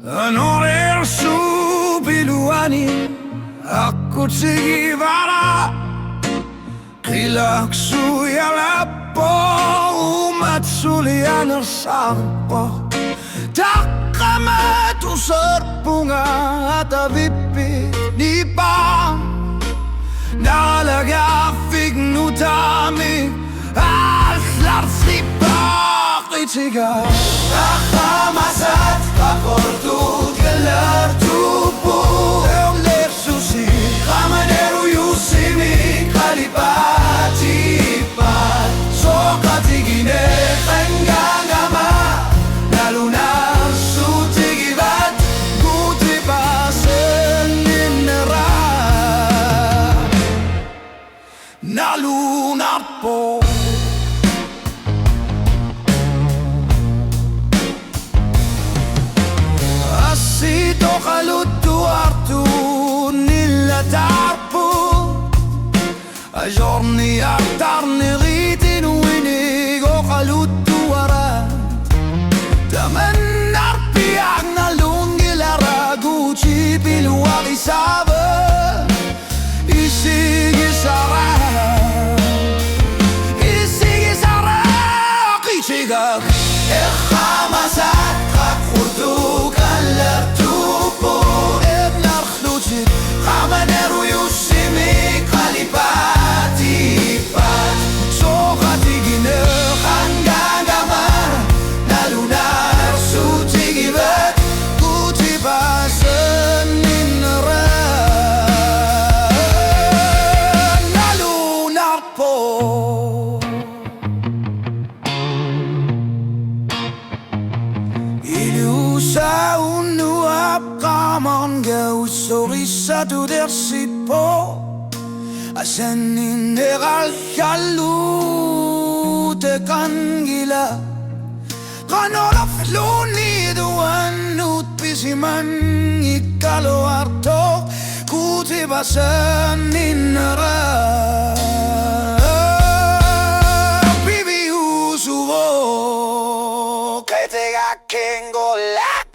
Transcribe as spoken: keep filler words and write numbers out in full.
Anorersuup iluani akkutigivara. Qilaksuialerpoq, uumatsulianersarpoq. Taqqamatuserpunga atavippit nipa. Naalagaaffiit nutaamik aallartippaaqitiga. Aqqamasat qaqortuut kallartuupput. Erlersusi qamanerujussimik qalipaatippat. Soqatigineqanngangama nalunarsuutigivat Guutip asanninnera. Nalunarpoq. Assitoqaluttuartuunnillatarput. Ajorniartarnerit inuinik oqaluttuarat. Tamannarpiaq nalunngilara Guutip iluarisaava. Isigisara. Isigisara. Qitiga. Eqqamasat qaqortuut kallartuupput. Ernarlutit qamanerujussimik qalipaatippat. Soqatigineqanngangama nalunarsuutigivat Guutip asanninnera. Nalunarpoq. Ilusa unnuap qamarnga ussorissatut ersippoq. Asanninneqallalluteqanngilaq. Qanorluunniit uannut pisimanngikkaluartoq Guutip asanninnera. Piviusuvoq qitiga kingulleq.